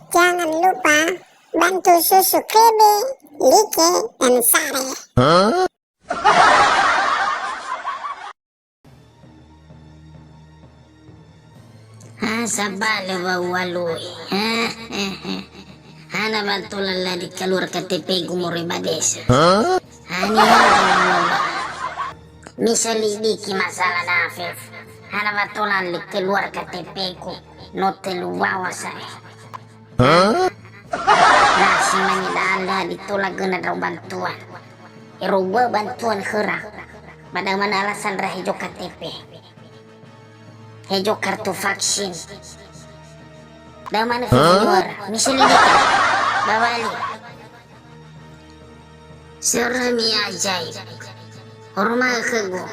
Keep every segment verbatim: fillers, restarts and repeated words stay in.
Jangan lupa bantu subscribe, like, dan share. Ha, sabale wa ualui. Hana wa tola ladi keluar K T P-gu moroi ba desa. Haniha wa ualui. Miselidiki masalah dafef. Hana wa tola ladi keluar K T P-gu. No telu wawa sa'e. Na si mane da'a ladi tola göna ndra'o bantuan. Ero bö'ö bantuan khöra. Ba da'ö manö alasan ndra hezo K T P. Hezo kartu vaksin. Da'ö manö fefu yöra. Miselidiki. Bawali. Sörömi ajaib. Horoma'ö khögu.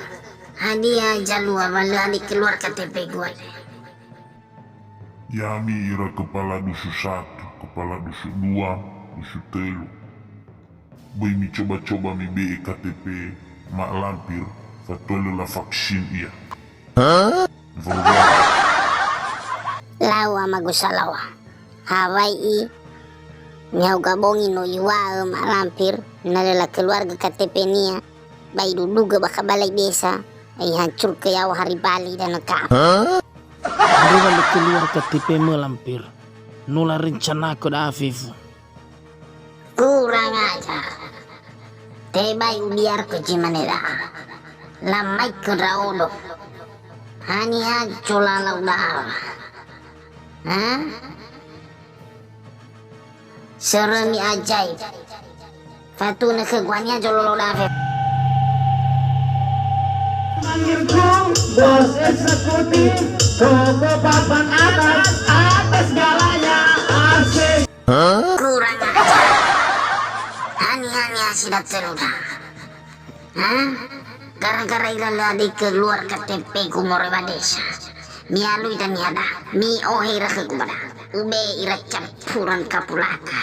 Hadia zalua wa lö ladi keluar K T P-gu andre? Ya'ami ira kepala dusu satu, kepala dusu dua, dusu tölu. Böi micoba-coba mibe'e K T P maq lampir, fatua lö lafaksin ia. Mifahuhuo. Lau amagu Salowa. Hawai'i, mihauga bongi no iŵa'ö maq lampir, na lö lakeluargö K T P-nia, ba idudugö bakha balai desa, ihancurgö yaŵa hari bali danö ka'u. Andre wa lö keluar K T P-mö lampir. No larencanakö da'a fefu. Kurang ajar. Tebai ubiarkö zi mane da'a. Lamaikö ndra'odo. Haniha zolalau da'a? Ha? Sörömi ajaib. Fatunö khögu haniha zololo da'a fefu. Bos eksekutif, toko papan atas, atas segalanya, asik. Kurang ajar. Haniha niha si datölu da'a? Ha? Gara-gara ira lö ladi keluar K T P-gu moroi ba desa. Mialui dania da'a. Mi'ohe ira khögu ba da'a. Ube'e ira campuran kapulaka.